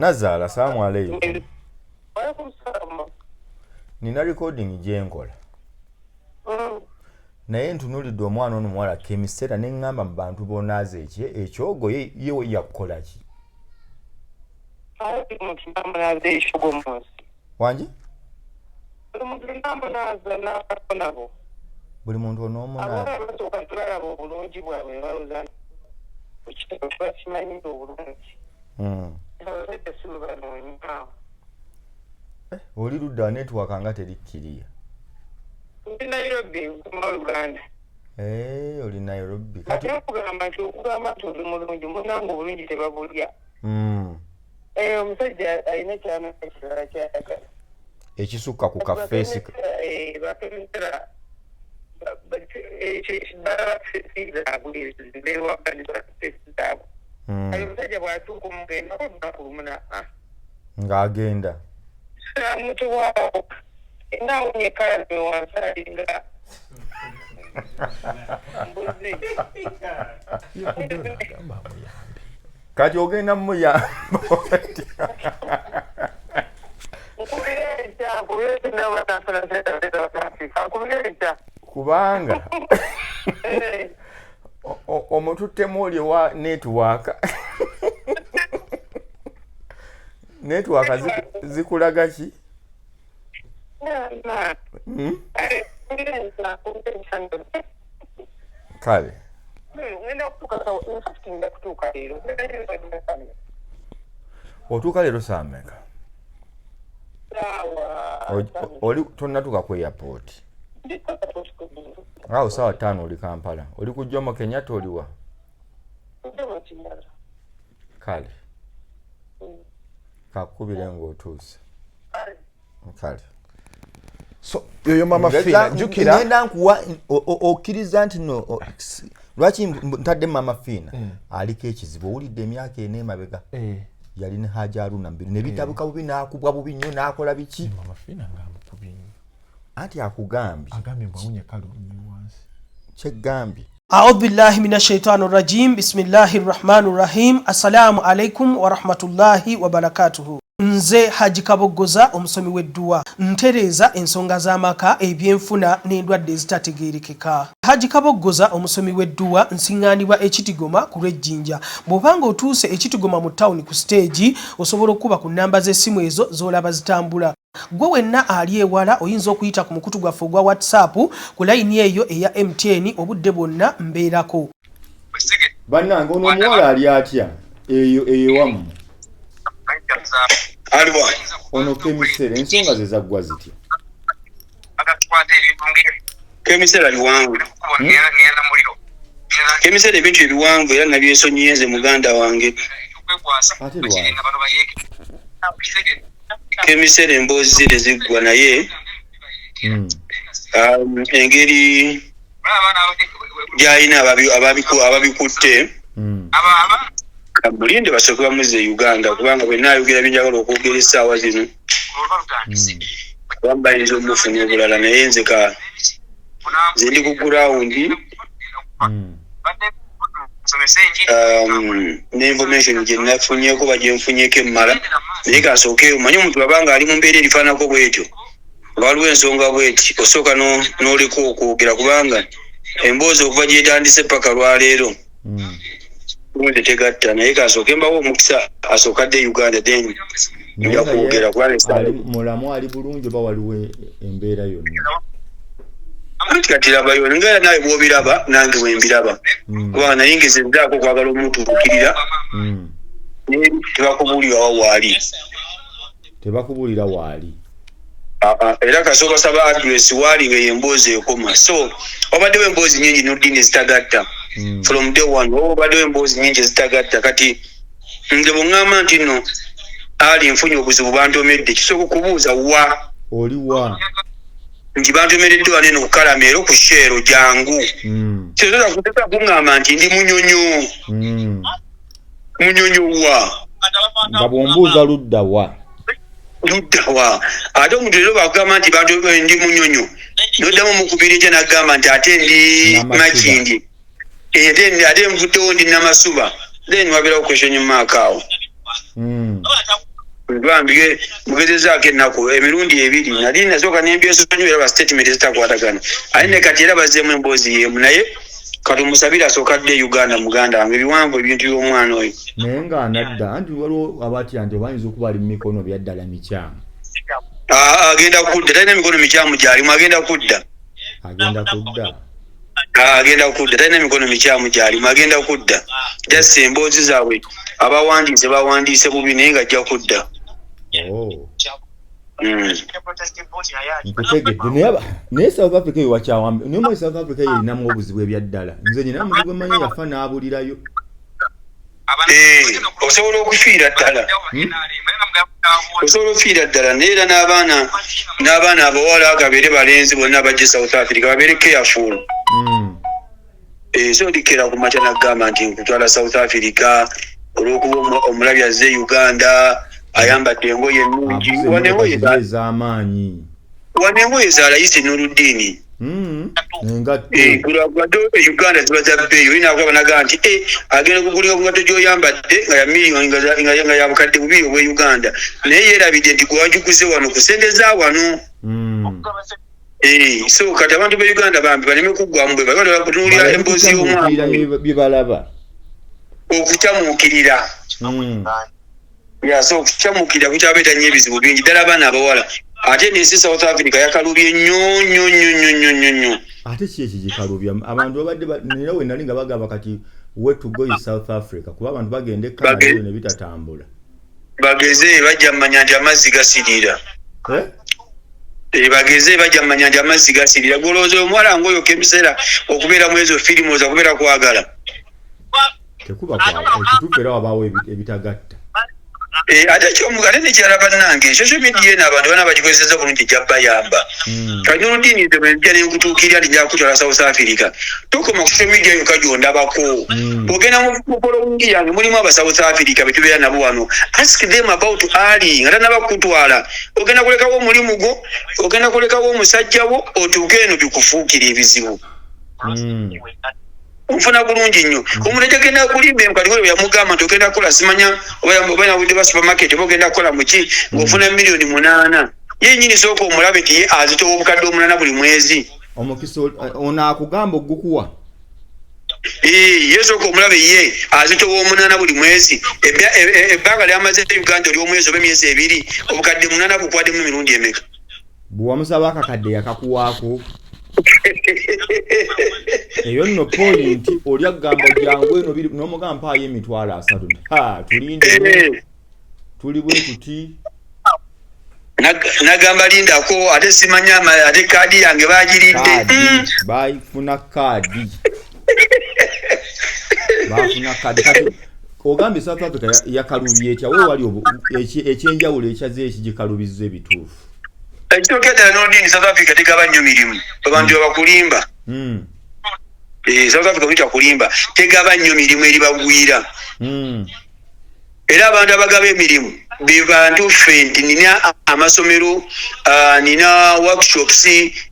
Nazaala, salaamu aleikum. Nina recording gyenkola naye ntunulidde omwana ono muwala kemisera ne ŋŋamba mu bantu bonaaza eki ekyogo ye ye yakukola ki? Wangi? Buli muntu onoomunaaza. Eh, oli ludda network nga teri kiriya. Ndi Nairobi, nkoma Uganda. Eh, oli Nairobi. Kati okugamba nti okugamba nti oli mulungi, munange obulungi tebabulya. Eh, omusajja alina kyana ekirala kyayagala. Ekisukka ku kafeesi. Eh, bakemisera zaabwe. Kale omusajja bw'atuuka omugendako olunaku lumu na ah. Ng'agenda. Mutuwaawo era awunya ekkalame wansi alinga mbuzi. Kati ogenda muyamba otya? Nkubira enkya, nkubira enkya naba nafuna sente za South Africa. Nkubira enkya. Kubanga Eh. Omututtemu oli owa network. Network zikulaga ki? Na, na. Nkubira enkya, nkubira enkya. Kale. Ngenda kutuuka sawa, in fact ngenda kutuuka leero. Otuuka leero saa mmeka? Saawa Oli tonnatuuka ku airport. Ndi ku airport ku Bundu. Awo saawa 5 oli Kampala. Oli ku Jomo Kenyatta oli wa? Jomo Kenyatta. Kale. Kakubire ng'otuuse. Kale. So yoyo mama Fina jukira ngenda nkuwa okkiriza nti no lwaki ntadde mama Fina aliko ekizibu owulidde emyaka ena emabega yali ne Haji Haruna Mubiru ne bitabuka bubi n'akubwa bubi nnyo n'akola biki. Mama Fina ng'amukubye nnyo. Anti akugambye. Agambye mbu awunye kale olunywi wansi. Kyeggambye. Audhu billahi minash shaitani rajim. Bismillahi rahmani rahim. Assalamu alaikum wa rahmatullahi wa barakatuhu. Nze Haji Kaboggoza, omusomi w'edduwa, ntereeza ensonga z'amaka, ebyenfuna n'endwadde ezitategeerekeka. Haji Kaboggoza, omusomi w'edduwa, nsiŋŋaanibwa e Kitigoma ku lw'Ejjinja. Bw'oba ng'otuuse e Kitigoma mu ttawuni ku siteegi, osobola okukuba ku nnamba z'essimu ezo z'olaba zitambula. Ggwe wenna ali ewala oyinza okuyita ku mukutu gwaffe ogwa WhatsApp ku layini eyo eya MTN obudde bwonna mbeerako. Bannange ono omuwala ali atya eyo eyo ewammwe? Aliwa? Ono Kemisera ensonga ze zaggwa zitya? Kemisera biwanvu. Kemisera ebintu ebiwanvu era nabyesonyiye nze muganda wange. Ate lwaki? Kemisera emboozi ze teziggwa naye engeri gy'alina ababikutte kamulinde basooke bamuzze e Uganda kubanga bwe naayogera bye njagala okwogera essaawa zino abamu bayinza omufuna obulala naye nze ka nze ndi ku ground ne information gye nafunyeeko oba gye nfunyeeko emmala naye kansooke omanye omuntu bw'aba ng'ali mu mbeera erifaanako bw'etyo nga waliwo ensonga bw'eti osooka n'oleka okwogera kubanga emboozi okuva gy'etandise paka lwaleero nze tegatta naye kansooke mbawo omukisa asooke adde e Uganda then Naye nja nga ye kwogera kubanga ali mulamu ali bulungi oba waliwo embeera yonna? Anti kati labayo nga era naawe bw'obiraba nange bwe mbiraba kubanga naye ngezezzaako okwagala omutuukirira naye tebakubuulira wa waali. Tebakubuulira waali. Era kasooka basaba address waali ng'eyo emboozi ekoma. So wabaddewo emboozi nnyingi Nurdin ezitagatta from day one, wabaddewo emboozi nnyingi ezitagatta. Kati nze bw'oŋŋamba nti nno Ali nfunye obuzibu bantomedde, kisooka okubuuza wa oli wa nti bantomereddwa wano eno ku Kalamero ku Shell jangu. Kyosobola kuŋŋamba nti ndi Munyonyo. Munyonyo wa? Nga bw'ombuuza ludda wa? Ludda wa? Ate omuntu leero bw'akugamba nti bantu ndi Munyonyo, n'oddamu omukubira enkya n'agamba nti ate ndi Namasuba. Makindye. Ate nvuddewo ndi Namasuba. Then wabeerawo question mark awo. Bambi mugezezaako ennaku emirundi ebiri, nali nasooka nembyesonyiwa era ba statement ezitakwatagana, aye ne kati era bazzeemu emboozi y'emu, naye kati omusabire asooka adde e Uganda. Muganda wange, ebiwanvu ebintu by'omwana oyo. Naye nga anadda, anti waliwo abatya nti obayinza okuba ali mu mikono byaddala mikyamu. Agenda kudda, talina mikono mikyamu gyalimu, agenda kudda. Agenda kudda. Agenda kudda, talina mikono mikyamu gyalimu, agenda kudda. Just emboozi zaabwe abawandiise bawandiise bubi, naye nga ajja kudda. Oh. Nkutegedde, naye South Africa eyo wakyawambe, naye mu South Africa eyo erinamu obuzibu ebyaddala. Nze nyina omuzibu gwe mmanyi, yafa n'abulirayo. Osobola okufiira ddala, osobola okufiira ddala, naye era n'abaana abawala gabeere balenzi bonna bajje South Africa babeere careful. So ndikera ku makya nagamba nti nkutwala South Africa olw'okuba omulabi azze Uganda ayambadde engoye ennungi. Avuze Wano emmotoka engoye ziri ez'amaanyi. Wano engoye za layisi n'oludiini. Engatto. Gulwadde e Uganda ziba za bbeeyi, olina akulaba naga nti agenda kugulinga ku ngatto gy'oyambadde nga ya miliyoni, nga ya 2000 obwe Uganda, naye yeerabidde nti gwagiguze wano ku ssente za wano. So kati abantu be Uganda bambi baleme kuggwamu bwe bali bakutunuulira Baleme emboozi y'omwana kukyamuukirira bye balaba. Okukyamuukirira. Ya, so okukyamuukirira kukyabeeta nnyo ebizibu bingi ddala abaana abawala, ate n'ensi South Africa yakalubye nnyo nnyo nnyo nnyo nnyo nnyo nnyo. Ate ki ekigikalubya? Abantu babadde nera we nali nga bagamba kati way to go is South Africa, kuba abantu bagenda e Canada eyo ne bitatambula. Bageze bajja mmanya nti amazzi gasirira. Eh? Bageze bajja mmanya nti amazzi gasirira. Golowooza omuwala ng'oyo kemiseera okubeera mu ezo firimu oza kubeera kwagala? Tekuba kwagala ekituufu, era wabaawo ebitagatta. Ate nekirala bannange, social media eno abantu bana bagikozeseza bulungi, ejja bayamba. Kati noludini nze bwe nzija nenkutuukirira nti nja kutwala South Africa, tokoma ku social media yokka gyondabako. Ogenda mu following yange mulimu aba South Africa betubeera nabo wano, ask them about Ali nga tanaba kutwala. Ogenda kulekawo omulimu gwo, ogenda kulekawo omusajja wo, otuuke eno bikufuukira ebizibu. Nfuna bulungi nnyo, omuntu ajagenda kulimba emu. Kati yamugamba nti ogenda kukola simanya oba nawulidde ba supermarket oba ogenda kukola muki ng'ofuna miliyoni 8, ye nyini sooka omulabe nti ye azitowa 800 buli mwezi. Omukisa ono akugamba ogukuwa. Ye sooka omulabe ye azitowa 8 buli mwezi. Ebbanga lyamaze e Uganda olyomwezi oba emyezi 2, 800 bukwaddemu emirundi emeka? Bwe wamusaba akakadde yakakuwaako. Eyo nno point, oli agamba jangu eno biri n'omugamba mpaayo 30,000, ha, tulinde. Tuli bwe tuti. Nagamba lindako, ate simanya ate kaadi yange bagiridde. Kaadi. Bafuna kaadi, bafuna kaadi. Kati ogambye South Africa yakalubye etya? We wali ekyenjawulo ekyaze ekigikalubiza ebituufu? Ekitooka ddala noludini, South Africa tegaba nnyo mirimu, abantu babakulimba. South Africa buyita kulimba, tegaba nnyo mirimu eri bagwira. Era abantu abagaba emirimu be bantu ffe, nti nina amasomero, nina workshops,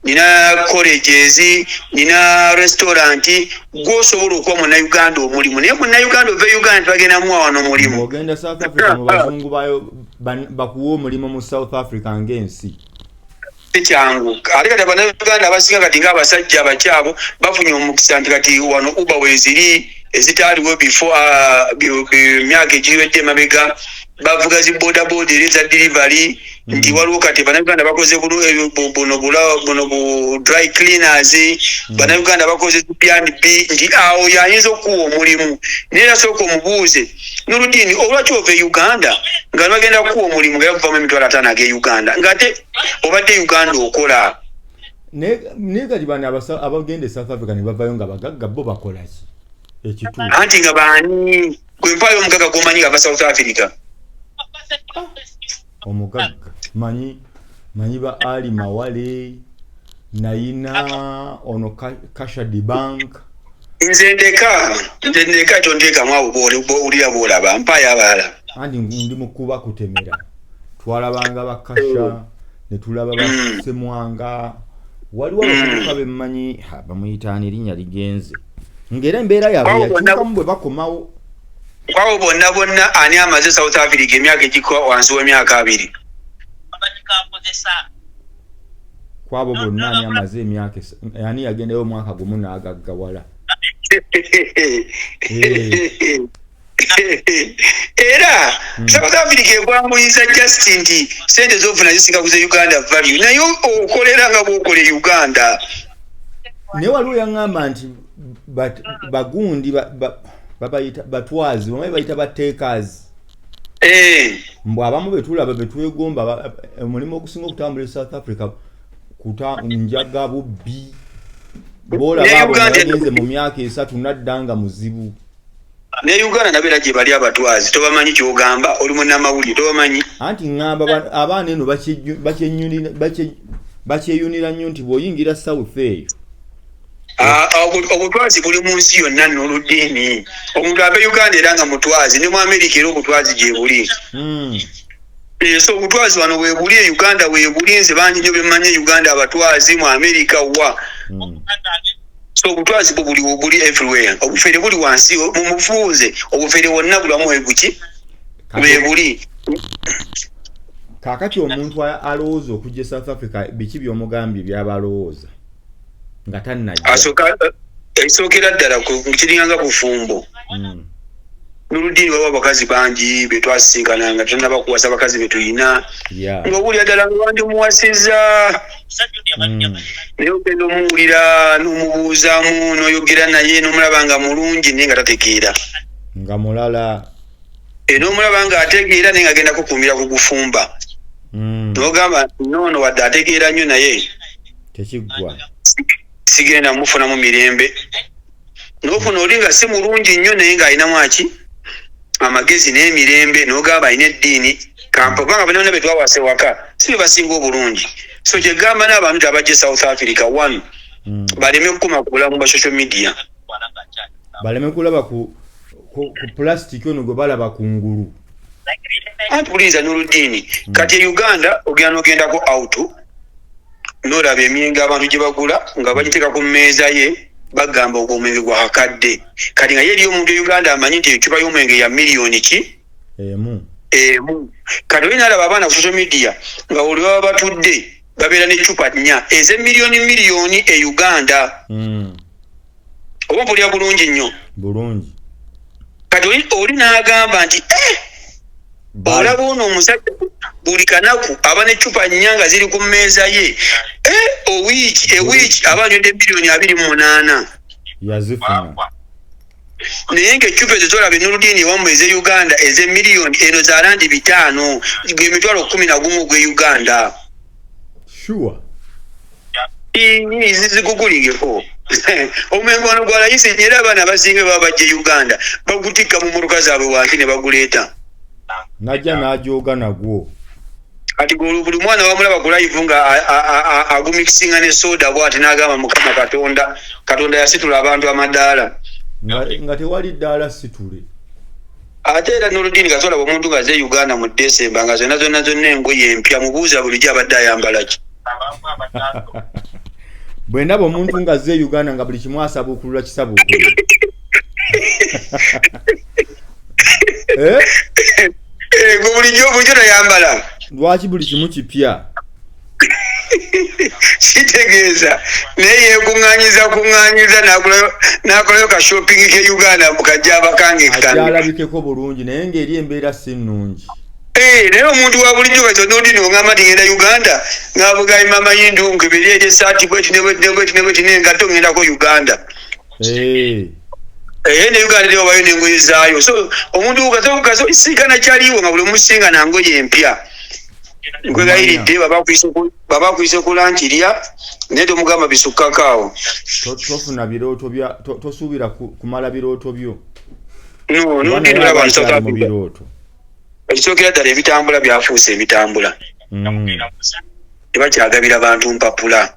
nina colleges, nina restaurant, gwosobola okuwa Munnayuganda omulimu, naye Munnayuganda ova e Uganda tebagenda muwa wano mulimu. Ogenda South Africa mu bazungu bayo bakuwa omulimu mu South Africa ng'ensi? Si kyangu. Ate kati Abannayuganda abasinga kati ng'abasajja abakyabo bafunye omukisa nti kati wano Uber weeziri ezitaaliwo before, myaka egiwedde emabega bavuga zi boda boda era eza delivery, nti waliwo kati Bannayuganda bakoze buno bu dry cleaners, Bannayuganda bakoze B&B, nti awo yayinza okuwa omulimu, naye era sooka omubuuze Noludini olwaki ova e Uganda nga bagenda kukuwa omulimu nga yakuvamu 50,000 ag'e Uganda ng'ate obadde Uganda okola. Naye kati bano abagenda e South Africa ne bavayo nga bagagga, bo bakola ki ekituufu? Anti nga baani? Gwe mpaayo omugagga gwomanyi nga ava South Africa. Omugagga manyi ba Ali Mawale, nayina ono Kasha de Bank. Nze ndeka tonteekamu abo bowulira bwolaba, mpaayo abalala. Anti ndi mukuba kutemera, twalabanga bakasha ne tulaba basemwanga, waliwo abavubuka bemmanyi, bamuyitaani, erinnya ligenze, ng'era embeera yaabwe Abo bonna- yakyukamu bwe bakomawo. Kwabo bonna bonna ani amaze South Africa emyaka egikka wansi w'emyaka 2? Kwabo bonna ani amaze emyaka, ani yagendayo omwaka gumu n'agaggawala? Era South Africa ekwanguyiza just nti sente z'ofuna zisinga ku ze Uganda value, naye okolera nga bw'okola e Uganda. Naye waliwo yaŋŋamba nti bagundi babayita batwazi, bamwe bayita bateekazi. Mbu abamu betulaba betwegomba, omulimu ogusinga okutambula e South Africa kuta njaga bubbi. Bw'olaba abo bagenze mu myaka 3 n'adda nga muzibu. Ne Uganda nabeera gye bali abatwazi, tobamanyi ky'ogamba, oli munnamawulire tobamanyi. Anti ŋŋamba abaana eno bakyeyunira nnyo nti bw'oyingira South eyo. Obutwazi buli mu nsi yonna n'oluddiini. Omuntu ava Uganda era nga mutwazi, ne mu Amerika era obutwazi gye buli. So obutwazi wano we buli e Uganda we buli, nze bangi nnyo be mmanyi e Uganda abatwazi, mu Amerika wa. So obutwazi bwo buli buli everywhere. Obufere buli wansi, mu mufuuze, obufere wonna bulamu we buki? We buli. Kaakati omuntu alowooza okujja e South Africa, biki by'omugambye by'aba alowooza nga tannajja? Ekisookera ddala kiringanga bufumbo. N'oluddiini waliwo abakazi bangi be twasisinkana nga tannaba kuwasa bakazi be tulina. Ng'owulira ddala nga wandimuwasizza. Naye ogenda omuwulira n'omubuuzaamu n'oyogera naye n'omulaba nga mulungi naye nga tategeera. Nga mulala. N'omulaba ng'ategeera naye ng'agenda kukuumira ku gufumba. N'ogamba noono wadde ategeera nnyo naye tekiggwa. Sigenda mufunamu mirembe. N'ofuna oli nga si mulungi nnyo naye ng'alinamu aki amagezi n'emirembe, n'ogamba alina eddiini kampa, kubanga bonna be twawasa ewaka si be basinga obulungi. So kye gamba n'abantu abajja e South Africa, one, baleme kukoma ku bulamu bwa social media. Baleme kulaba ku plastic ono gwe balaba ku ngulu. Anti bulinza n'oluddiini. Kati e Uganda ogenda n'ogendako out, n'olaba emyenge abantu gye bagula nga bagiteeka ku mmeeza ye, bagamba ogwo omwenge gwa kakadde. Kati nga ye eri omuntu e Uganda amanyi nti eccupa y'omwenge ya miliyoni ki? Emu. Emu. Kati oli n'alaba abaana ku social media nga buli baba batudde babeera n'eccupa nnya ez'emiliyoni miliyoni e Uganda. Oba mpulira bulungi nnyo? Bulungi. Kati oli n'agamba nti olaba ono omusajja buli kanaku aba n'eccupa nnya nga ziri ku mmeeza ye. Ewiiki aba anywedde miliyoni 28. Yazifuna. Naye ng'eccupa ezo zolaba enoludiini ewammwe ez'e Uganda ez'emiliyoni eno za randi 5, gwe 11,000 ogw'e Uganda. Sure. Zigugulingeko. Omwenge wano gwa layisi era abaana abasinga baba bajja e Uganda bagutikka mu mmotoka zaabwe wansi ne baguleeta. Najja n'ajooga nagwo. Kati buli mwana wamulaba ku live nga agumikisinga ne soda bw'ati n'agamba Mukama Katonda, Katonda yasitula abantu amadaala. Nga tewali ddaala situle. Ate era n'oluddiini kasobola omuntu ng'azze e Uganda mu December nga zonna zonna zonna engoye empya, mubuuza bulijjo abadde ayambala ki? Bwe ndaba omuntu ng'azze e Uganda nga buli kimu asabuukulula kisabuukulula. Gwe bulijjo tayambala. Lwaki buli kimu kipya? Kitegeeza naye yeekuŋŋaanyiza kuŋŋaanyiza n'akolayo ka shopping ke Uganda mbu kajja abakange kange. Akyalabikeko bulungi naye ng'eri embeera si nnungi. Naye omuntu wa bulijjo kati n'oluddiini ongamba nti ngenda Uganda ng'avuga mama yindu nkebere eri essaati bweti ne bweti ne bweti ne bweti n'engatto ngendako Uganda. Ne Uganda eri wabayo n'engoye zaayo. So omuntu kaso isinkana kyaliwo nga buli omusinga na ngoye empya. Nkwegayiridde baba akuyise ku lanki lya naye tomugamba bisukkako awo. Tofuna birooto bya tosuubira kumala birooto byo. No, n'oluddiini olaba nti South Africa. Ekisookera ddala ebitambula byafuuse ebitambula. Tebakyagabira bantu mpapula.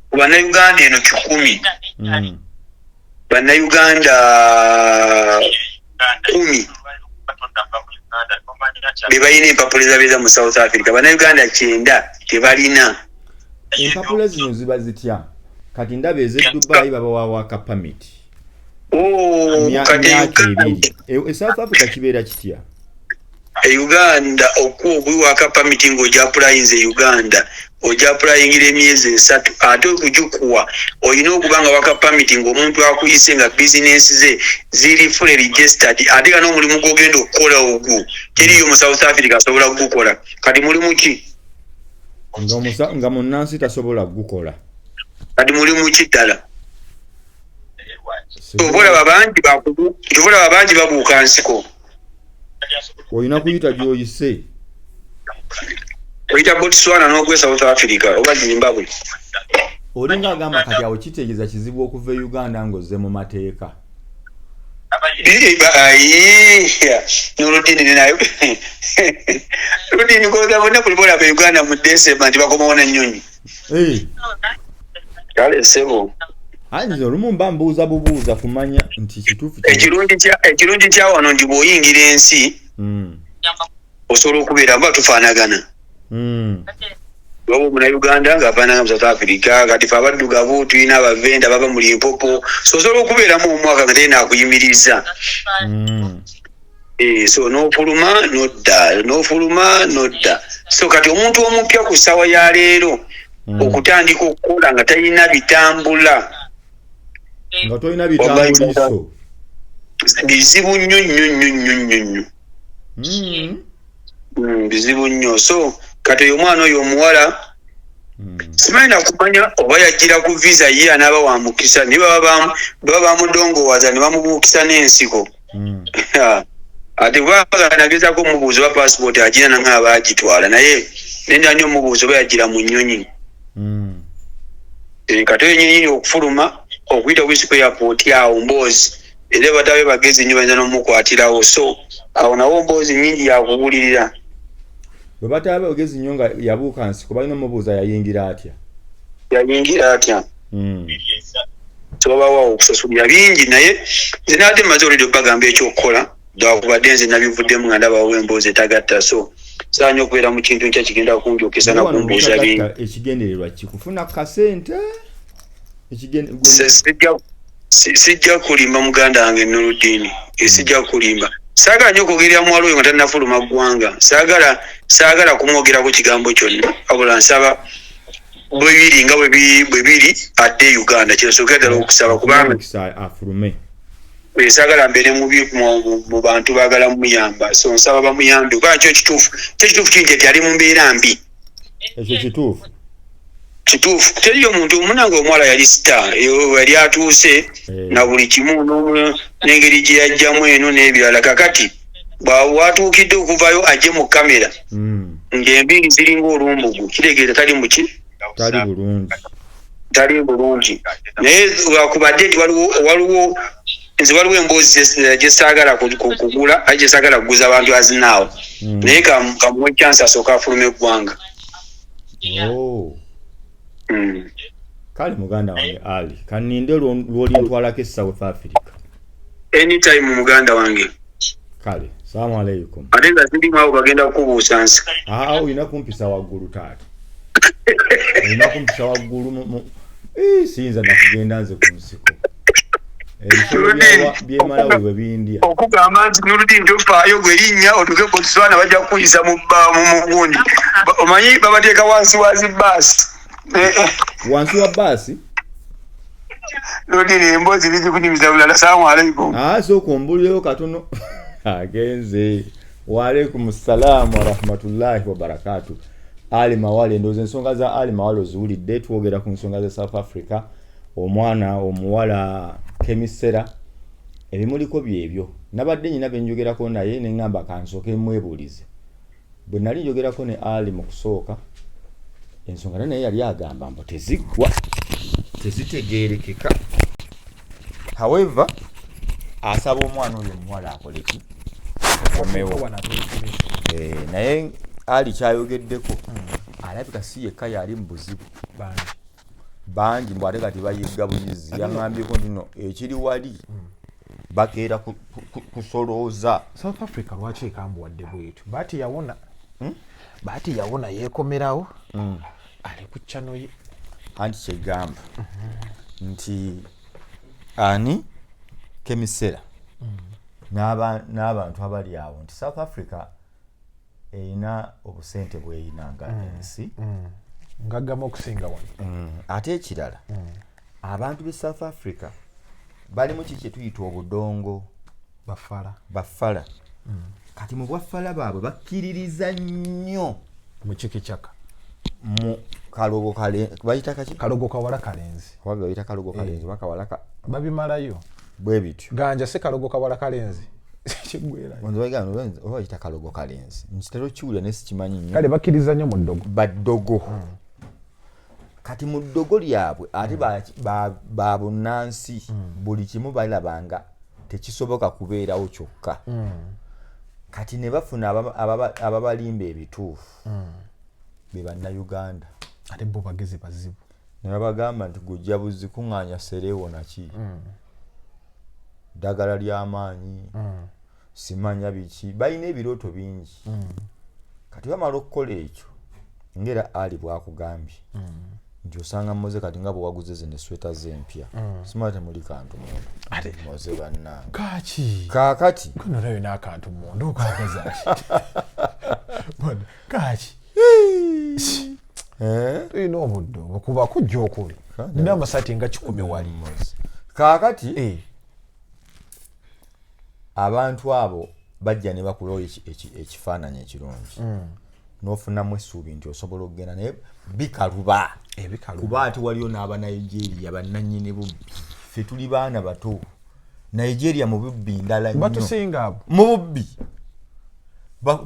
Ku Bannayuganda eno 1,000. Bannayuganda 10 be balina empapula ezabeeza mu South Africa. Bannayuganda 9 tebalina. Empapula zino ziba zitya? Kati ndaba ez'e Dubai babawa work permit. Oh, kati Myaka Uganda- 2. E South Africa kibeera kitya? E Uganda okuwa obuwi permit ng'ogyappulayinze e Uganda, ogyappuluyingira emyezi 3, ate okugikuwa olina okuba nga work permit ng'omuntu akuyise nga bizinensi ze ziri fully registered, ate nga n'omulimu gw'ogenda okukola ogwo teriyo mu South Africa asobola kugukola. Kati mulimu ki? Nga munnansi tasobola kugukola. Kati mulimu ki ddala? Kyova olaba bangi babuuka nsiko. Olina kuyita gy'oyise. Oyita Botswana n'ogwe South Africa oba Zimbabwe. Olinga agamba kati awo kitegeeza kizibu okuva e Uganda ng'ozze mu mateeka. Noludini nayo Ludini koza bonna buli bolaba e Uganda mu December nti bakomawo na nnyonyi. Kale ssebo. Ayi nze olumu mba mbuuza bubuuza kumanya nti kituufu Ekirungi kya wano nti bw'oyingira ensi osobola okubeera mba tufaanagana. Waba omunnayuganda ng'afaanana mu South Africa, kati fe abaddugavu tulina abavenda bava mu Limpopo, so osobola okubeeramu omwaka nga terina akuyimiriza. So n'ofuluma n'odda, n'ofuluma n'odda. So kati omuntu omupya ku ssaawa ya leero okutandika okukola nga talina bitambula, nga tolina bitambuliso, bizibu nnyo nnyo nnyo nnyo nnyo nnyo. Bizibu nnyo. So kati oyo omwana oyo omuwala simanyi nakumanya oba yajjira ku visa ye anaaba wa mukisa, naye baba bamudongowaza ne bamubuukisa n'ensiko. Ate kubanga nagezaako omubuuza oba passport agina nange aba agitwala, naye nenda nnyo omubuuza oba yajjira mu nnyonyi. Kati oyo nnyonyi okufuluma okuyita Wisiko airport awo mboozi, era batabe bagezi nnyo bayinza n'omukwatirawo, so awo nawo mboozi nnyingi yakubuulirira. Bwe batabe bagezi nnyo nga yabuuka nsiko, balina omubuuza yayingira atya? Yayingira atya? So babawo okusasulira bingi, naye nze naate mmaze olwedde obbagamba ekyokukola, lwakubadde nze nabivuddemu nga ndabawo emboozi etagatta, so saanya okubeera mu kintu nkya kigenda kunjokesa Naye wano nakumbuuza bingi. mutagatta ekigendererwa ki? Kufuna kasente? Sijja kulimba muganda wange Noludini, sijja kulimba. Saagala nnyo okwogerera muwala oyo nga tannafuluma ggwanga, saagala kumwogerako kigambo kyonna, wabula nsaba bwe biri nga bwe biri adde e Uganda, kyensookera ddala okusaba, kubanga Omukisa afulume. Saagala mbeere mubi mu bantu baagala muyamba, so nsaba bamuyambe, kubanga kyo kituufu kiri nti ali mu mbeera mbi. Ekyo kituufu. Kituufu, teriyo muntu munange omuwala yali star, yali atuuse na buli kimu n'engeri gye yajjamu eno n'ebirala. Kakati bw'atuukidde okuvayo ajje mu kamera ng'embiiri ziringa olumbugu, kitegeeza tali muki? Tali bulungi. Tali bulungi. Naye lwakubadde nti waliwo nze waliwo emboozi gye saagala kugula, aye gye saagala kuguza abantu azinaawo. Naye kamuwe chance asooke afulume eggwanga. Kale muganda wange Ali, kaninde lw'olintwalako e South Africa. Anytime muganda wange. Kale, salamu aleikum. Ate nga zirimu abo bagenda kukubuusa nsi. Olina kumpisa waggulu taata. Olina kumpisa waggulu siyinza nakugenda nze ku nsiko. Ebisolo by'e Malawi bwe bindya. Okugamba nti Nurudin tofaayo gwe linnya otuuke Botswana bajja kukuyisa mu mugundi. Omanyi babateeka wansi wa zi bbaasi. Wansi wa bbaasi? Nurudin emboozi bizikunyumiza bulala. Salaamu aleikum. Sooka ombuulireyo katono. Agenze. Wa alaikum salaam wa rahmatullahi wa barakatuh. Ali Mawale, ndowooza ensonga za Ali Mawale oziwulidde, twogera ku nsonga za South Africa, omwana omuwala Kemisera, ebimuliko byebyo. Nabadde nnyina bye njogerako naye ne ŋŋamba kansooke mwebuulize. Bwe nali njogerako ne Ali mu kusooka, ensonga naye yali agamba mbu teziggwa, tezitegeerekeka. However, asaba omwana oyo omuwala akole ki? Akomewo. Naye Ali kyayogeddeko, alabika si yekka yali mu buzibu. Bangi mbu ate kati bayigga buyizi. Yaŋŋambyeko nti no ekiri wali bakeera kusolooza. South Africa lwaki ekambuwadde bwetyo? Baati yawona. Baati yawona yeekomerawo. Ali ku channel ye. Anti kyegamba nti ani Kemisera n'abantu abali awo nti South Africa erina obusente bweyina nga ensi. Ngaggamu okusinga wano. Ate ekirala, abantu b'e South Africa balimu ki kyetuyita obudongo. Bafala. Bafala. Kati mu bwafala baabwe bakkiririza nnyo mu kikikyaka, mu kalogo kale bayita kaki? Kalogo kawala kalenzi. Oba bayita kalogo kalenzi oba kawala babimalayo. Bwe bityo. Ganja si kalogo kawala kalenzi, kiggwerayo. Oba bayita kalogo kalenzi, nkitera okiwulira naye sikimanyi nnyo. Kale bakkiriza nnyo mu ddogo. Baddogo. Kati mu ddogo lyabwe ate ba bunnansi, buli kimu balabanga tekisoboka kubeerawo kyokka. Kati ne bafuna ababalimba ebituufu be Bannayuganda. Ate bo bagezi bazibu. Ne babagamba nti gujja buzi kuŋŋaanya sereewo naki, ddagala ly'amaanyi, simanya biki, balina ebirooto bingi. Kati bamala okukola ekyo, ngera Ali bwakugambye nti osanga Moze kati nga bwewaguze zino esweta z'empya, simala temuli kantu munda. Moze bannange. Kaki? Kaakati kuno nayo n'akantu munda okagaza kaki? Tulina obudde obukuba kujja okuli nina amasaati nga 100 wali. Kaakati abantu abo bajja ne bakulawo ekifaananyi ekirungi, n'ofunamu essuubi nti osobola okugenda, naye bikaluba kuba ate waliyo n'Abanigeria bannannyini bubbi. Ffe tuli baana bato, Nigeria mu bubbi ndala nnyo. Batusinga abo. Mu bubbi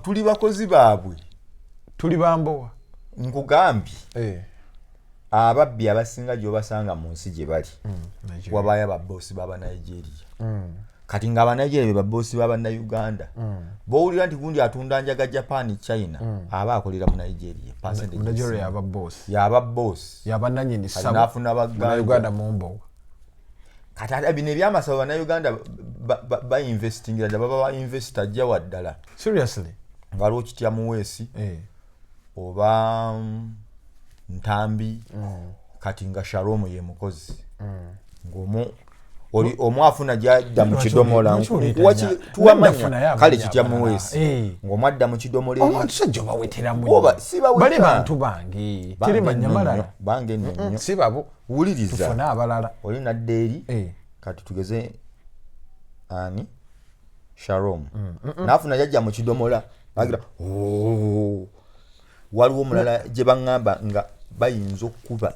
tuli bakozi baabwe. Tuli bambowa. Nkugambye, ababbi abasinga gy'obasanga mu nsi gye bali, wabayo ababoosi b'Abanigeria. Kati nga Abanigeria be baboosi b'Abannayuganda, bw'owulira nti gundi atunda njaga Japan, China, aba akolera mu Nigeria. Nigeria yaba boss. Yaba boss. Yaba nannyini ssabo. N'afuna Bannayuganda mu mbowa. Kati ate bino ebyamasabo Bannayuganda bainvestingira ddala, baba ba investor ajja wa ddala. Seriously? Nga waliwo Kitya Muweesi oba Ntambi, kati nga Shalom ye mukozi. Ng'omu oli omu afuna gy'adda mu kidomola, tuwamanya kale Kitya Muweesi ng'omu adda mu kidomola eri. Omusajja obaweteramu Oba nnyo. sibaweta. Bali bantu bange. Teri banyamalala. Bange nno nnyo. Si babo. Wuliriza. Tufune abalala. Oli nadda eri, kati tugeze ani? Shalom. N'afuna gy'ajja mu kidomola, agira, waliwo omulala gye baŋŋamba nga bayinza okuba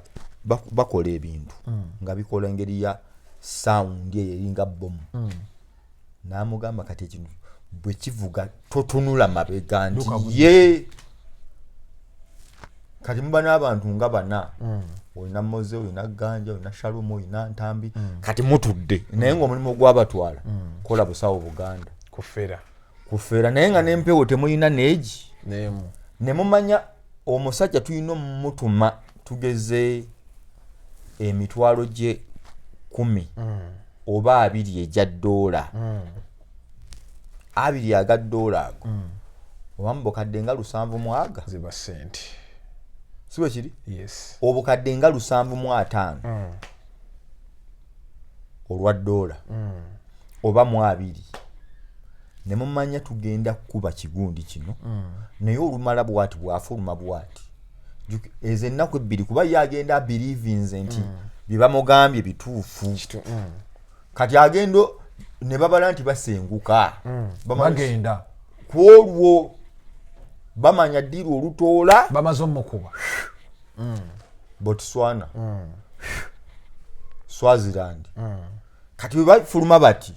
bakola ebintu nga bikola engeri ya sound eyo eringa bbomu. N'amugamba kati ekintu bwe kivuga totunula mabega nti ye. Kati muba n'abantu nga bana, olina Moze, olina Ganja, olina Shalom, olina Ntambi, kati mutudde naye ng'omulimu gwabatwala kola busawo Buganda. Kufera. Kufera, naye nga n'empewo temulina neegi. N'emu. Ne mumanya omusajja tulina omutuma tugeze emitwalo gye 10 oba 20 egya ddoola. 20 aga ddoola ago. Oba mu bukadde nga 70. Ziba ssente. Si bwe kiri? Yes. Obukadde nga 75. Olwa ddoola. Oba mu 20. Ne mumanya tugenda kukuba kigundi kino. Naye olumala bw'ati bw'afuluma bw'ati. Ezo ennaku ebbiri kuba ye agenda abelievinze nti bye bamugambye bituufu. Kati agenda ne babala nti basenguka. Bagenda. Ku olwo bamanya ddiiru olutoola. Bamaze omukuba. Botswana. Swaziland. Kati bwe bafuluma bati,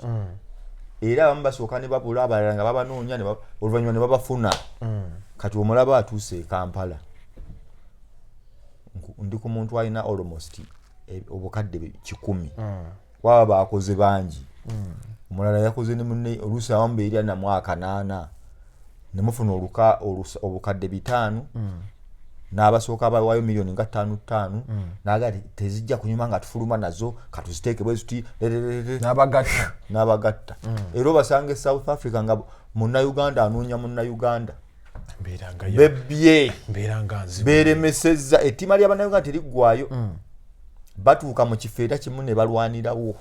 era abamu basooka ne babula, abalala nga babanoonya, oluvannyuma ne babafuna. Kati omulaba atuuse e Kampala. Ndi ku muntu alina almost obukadde 100. Waba bakoze bangi. Omulala yakoze ne munne oluusi abamu beerya na mwaka 8. Ne mufuna obukadde 5. N'abasooka bawaayo miliyoni nga ttaano ttaano. N'agamba nti tezijja kunyuma nga tufuluma nazo, katuziteeke bwe ziti, le, le, le, le. N'abagatta. N'abagatta. Era obasanga e South Africa nga Munnayuganda anoonya Munnayuganda. Mbeera nga ya- Bebbye. Mbeera nga nzibu. Beeremesezza. Ettima ly'Abannayuganda teriggwaayo. Batuuka mu kifo era kimu ne balwanirawo.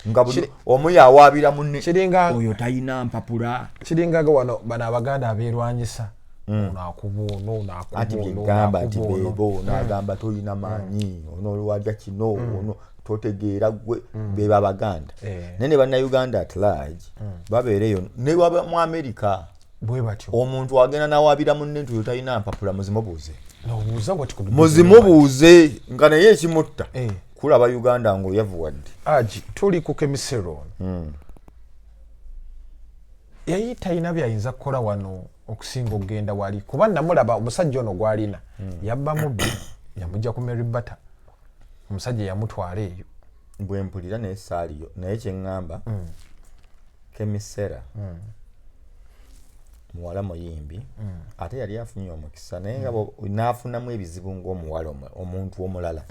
Nga buli omu yawaabira munne, Kiringa- oyo talina mpapula. Kiringaga wano bano Abaganda abeerwanyisa, ono akuba ono, ono akuba Anti ono, byegamba nti ono akuba ono. bebo ono agamba tolina maanyi, ono olwalya kino, ono totegeera gwe. Beba Abaganda. Naye ne Bannayuganda at large babeera eyo ne waba mu Amerika, Bwe batyo. omuntu agenda nawabira munne nti oyo talina mpapula, muzimubuuze. Nobuuza what could be. Muzimubuuze nga naye ekimutta kulaba Uganda ng'oyavuwadde. Aji tuli ku kemisero ono, yali talina byayinza kukola wano okusinga okugenda wali, kuba namulaba omusajja ono gwalina yabba mubbi, yamujja ku Mary Bata, omusajja yamutwala eyo. Bwe mpulira, naye saaliyo, naye kyeŋŋamba, Kemisera muwala muyimbi, ate yali afunye omukisa, naye nga n'afunamu ebizibu ng'omuwala omuntu omulala,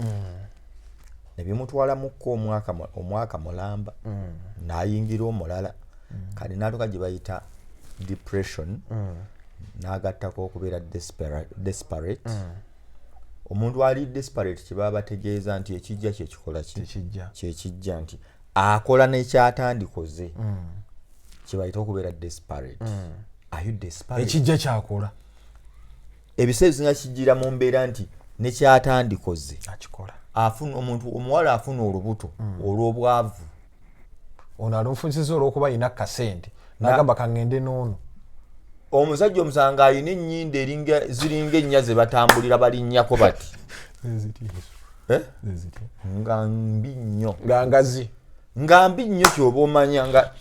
ne bimutwalamukko omwaka mulamba, n'ayingira omulala, kati n'atuuka gye bayita depression, n'agattako okubeera desperate. Omuntu ali desperate kye baba bategeeza nti ekijja kyekikola ki? Tekijja. Kyekijja nti akola nekyatandikoze, kyebayita okubeera desperate. Are you desperate? Ekijja kyakola. Ebiseera ebisinga kijjira mu mbeera nti nekyatandikoze akikola. Afuna omuntu omuwala afuna olubuto olw'obwavu. Ono alunfunisiza olwokuba alina kasente, nagamba kaŋŋende n'ono. Omusajja omusanga alina ennyindo ziringa ennya ze batambulira balinnyako bati. Eh? Nga mbi nnyo. Nga ngazi. Nga mbi nnyo, kyoba omanya nga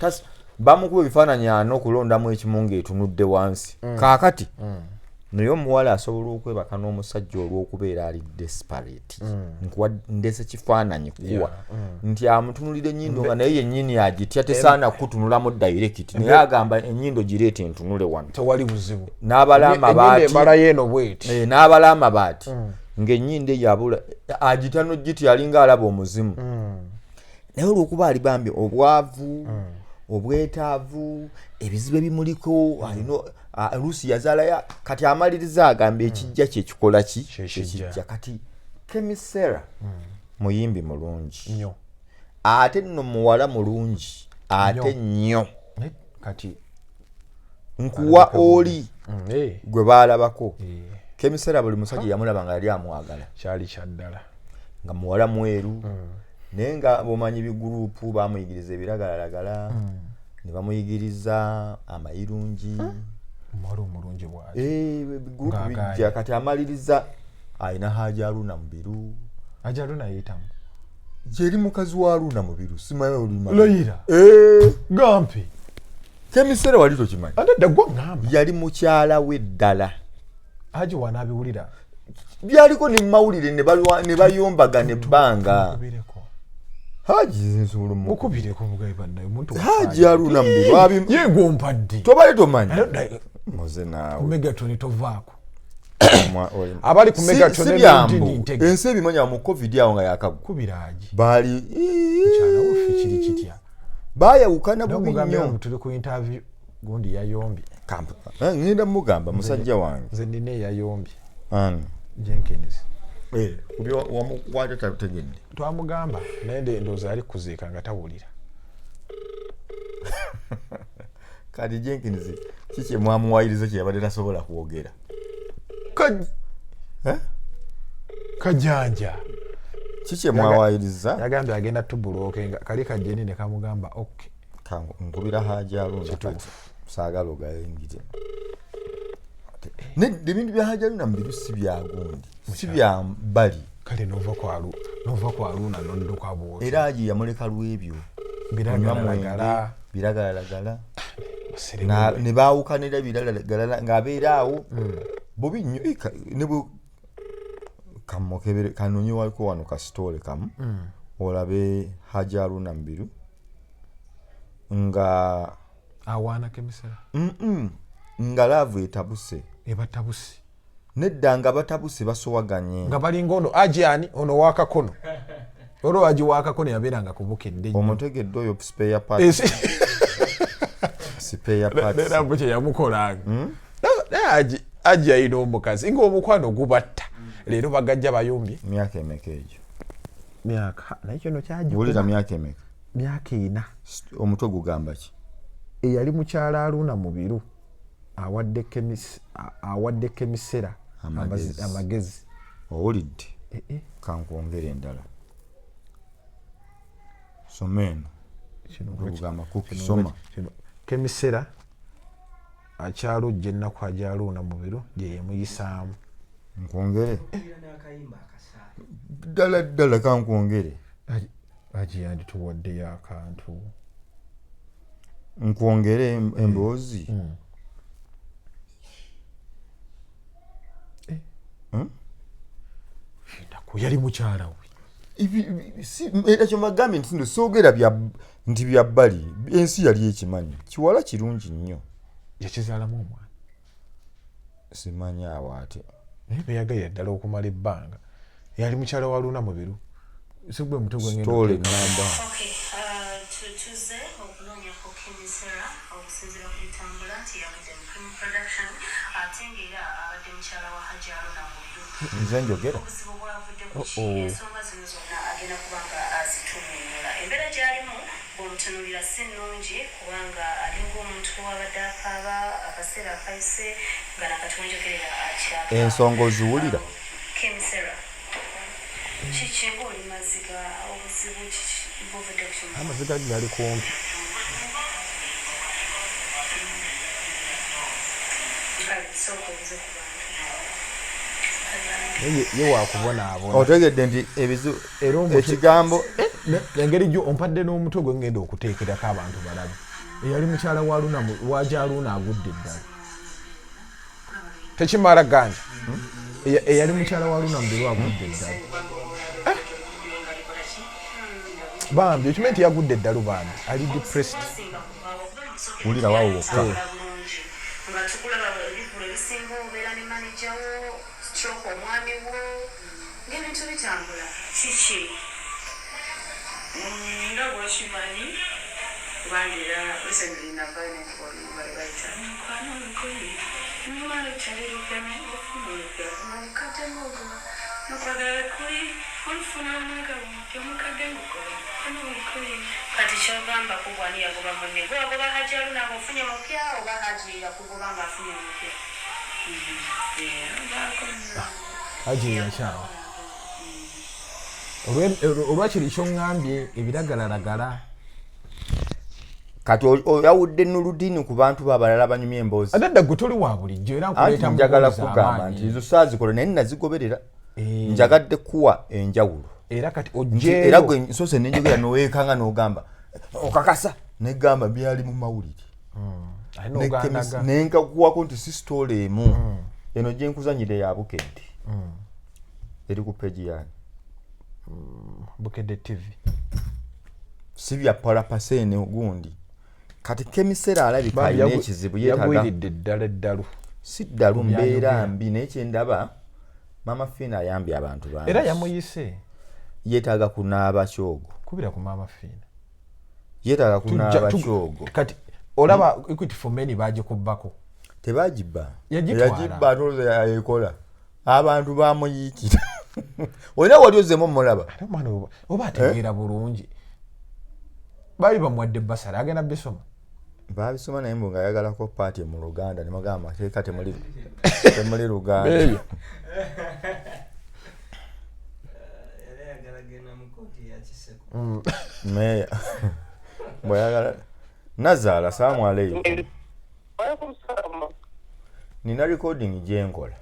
bamukuba ebifaananyi ana okulondamu ekimu ng'etunudde wansi. Kaakati naye omuwala asobola okwebaka n'omusajja olw'okubeera ali desperate. Nkuwa ndese kifaananyi kuwa nti amutunulira ennyindo nga naye yennyini agitya, tesaana kutunulamu direct, naye agamba ennyindo gireete ntunule wano. Tewali buzibu. N'abala Ennyindo amabaati. emalayo eno bweti. Eh, n'abala amabaati ng'ennyindo eyo abula agita nogiti, alinga alaba omuzimu, naye olwokuba ali bambi obwavu, obwetaavu, ebizibu ebimuliko, alina lusi yazaalaya, kati amaliriza agamba ekijja kyekikola ki? Kyekijja. Kyekijja. Kati Kemisera muyimbi mulungi nnyo. Ate nno muwala mulungi ate nnyo. Naye kati Nkuwa oli gwe baalabako. Kemisera buli musajja yamulaba nga yali amwagala. Kyali kyaddala. Nga muwala mweru, naye nga bomanyi bigurupu bamuyigiriza ebiragalalagala, ne bamuyigiriza amayirungi. Omuwala omulungi bwati. Eh, bigurupu Ng'agaanye. bijja, kati amaliriza alina Haji Aruna Mubiru. Haji Aruna yeyitamu. Yeri mukazi wa Aruna Mubiru, simanyi olima. Layira. Eh, gampe. Kemisera wali tokimanyi? Ate dda gwa ŋŋamba. Yali mukyala we ddala. Haji wanaabiwulira. Byaliko ne mawulire ne bayombagana ebbanga. Mukubireko. Haji nsobola Mukubireko mugabe bannaye omuntu. Haji Aruna Mubiru Ye gwompadde. Tobale tomanyi. Naye- Muze naawe. Ku Megatoni tovaako. Abali ku Megatoni Si ne byambu. Ndindi Ntege. Ensi ebimanya mu COVID awo nga yakagwa. Kubira Haji. Baali Mukyala waffe kiri kitya? Baayawukana bubi Nomugambye nnyo. ngu tuli ku interview, gundi yayombye. Eh, ngenda mugamba musajja wange. Nze nina eyayombye. Ani? Jenkins. Eh, kubyo wamukwata tategedde. Twamugamba naye ndowooza yali kuziika nga tawulira. Kati Jenkins kiki mwamuwayiriza kye yabadde tasobola kwogera? Eh? Kajanja. Kiki mwawayiriza? Yagambye agenda tubulooke nga kali kajeni ne kamugamba okay. Nkubira Haji Aruna kati saagala ogayingire. Nedda, ebintu bya Haji Aruna Mubiru si byagundi, si bya bbali. Kale nova ku Aruna nodduka bwoti. Era Haji yamuleka lw'ebyo. Biragalalagala. Biragalalagala. Ne baawukanira biragalalagala ng'abeera awo bubi nnyo. Eh, ne bwe kamukebere kanonye waliko wano kasitoole kamu, olabe Haji Aruna Mubiru nga awaana kemisera. Nga love etabuse. Ebatabuse. Nedda, nga batabuse, basowaganye. Nga balinga ono aji ani ono wakakono, olwo aji wakakono yabeeranga kubukedde nnyo. Omutegedde oyo spare parts. Spare parts. Era mbu kye yamukolanga. Naye aji yalina omukazi ng'omukwano gubatta, leero bagajja bayombye. Myaka emeka egyo? Myaka naye kino Wulira, myaka emeka? Myaka 4. Omutwe gugamba ki? Eyali mukyala Aluna Mubiru awadde Kemisera amagezi. Owulidde? Kankwongere endala. Soma eno. Gugamba kukisoma. Kemisera akyalojja ennaku Haji Aluna Mubiru gye yamuyisaamu. Nkwongere? Ddala ddala kankwongere. Haji yandituwaddeyo akantu. Nkwongere emboozi. Yali mukyala we. Era kyembagambye nti nno soogera nti bya bbali, ensi yali ekimanyi. Kiwala kirungi nnyo. Yakizaalamu omwana. Simanyi awo ate. Naye beyagalira ddala okumala ebbanga. Yali mukyala wa Aluna Mubiru. Si gwe mutwe gwe ngenda Story okuteeka. number. Tuze okunoonyako Kemisera okusinziira ku bitambula nti yavudde mu Cream Production ate ng'era abadde mukyala wa Haji Aluna Mubiru. Nze njogera. Obuzibu bwavudde ku ki? Ensonga zino zonna agenda kuba nga azitunyonnyola. Embeera gy'alimu bw'omutunuulira si nnungi kubanga alinga omuntu abadde akaaba akaseera akayise nga nakati wenjogerera akyakaaba. Ensonga oziwulira? Kemisera, kiki ng'oli maziga, obuzibu kiki buvudde ku ki? Amaziga gali kumpi. Kale sooka obuze ku bantu. Ye wakubonaabona. Otegedde nti ebizibu Era omutwe- ekigambo Engeri gyo ompadde n'omutwe gwe ngenda okuteekerako abantu balabe. Eyali mukyala wa Aluna wa Haji Aluna agudde eddala. Tekimala ganja. Eyali mukyala wa Aluna Mubiru agudde eddala. Bambi okimanyi nti yagudde eddalu bambi ali depressed. Wulira waawo wokka. Nga tukulaba ebivvulu ebisinga obeera ne manager wo, stroke omwami wo, ng'ebintu bitambula. Kiki? Nga bw'okimanyi kubanga era recently nava nenkuba oluyimba lwe bayita Mukwano olugoye, lumala lukyali lupya naye olufuna olupya omukadde ng'ogoba n'okwagala kuli olufuna omwaka omupya omukadde ng'ogoba mukwano olugoye. Kati ky'ogamba ku gwani yagoba munne? Gwe wagoba Haji Aluna ng'ofunye mupya oba Haji yakugoba ng'afunye mupya? Haji yakyawa. Olwakiri kyoŋŋambye ebiragalalagala. Kati oyawudde Nuludini ku bantu abalala banyumya emboozi. Ate dda gwe toli wa bulijjo era nkuleeta Anti njagala mu mboozi kugamba amaanyi. nti ezo saazikola naye nazigoberera. Njagadde kuwa enjawulo. Era kati Nti oggyeeyo. era gwe nsoose ne njogera n'oweekanga n'ogamba okakasa negamba byali mu mawulire. Ate n'ogandaga. Ne nkakuwako nti si story emu. Eno gye nkuzannyira ya Bukedde. Eri ku page yange. Bukedde TV. Si bya Palapasene gundi. Kati Kemisera alabika Bambi alina ekizibu yeetaaga. Yagwiridde ddala eddalu. Si ddalu mbeera Byayogera. mbi naye kye ndaba Maama Fiina ayambye abantu bangi. Era yamuyise. Yeetaaga kunaaba kyogo. Kubira ku Maama Fiina. Yeetaaga kunaaba kyogo. Kati olaba Equity for Many baagikubbako. Tebagibba. Yagitwala. Yagibba ate olowooza yayekola. Abantu bamuyiikira. Olina wali ozzeemu omulaba? Ate omwana oba ategeera bulungi. Baali bamuwadde basale agenda bisoma. Baabisoma naye mbu ng'ayagalako paati mu Luganda ne bagamba amateeka temuli Luganda. Beeyo. Era ayagala genda mu kkooti ya Kiseko. Meeya. Bw'ayagala Nazaala, salaamu aleikum. Waalaikum salaam. Nina recording gye nkola.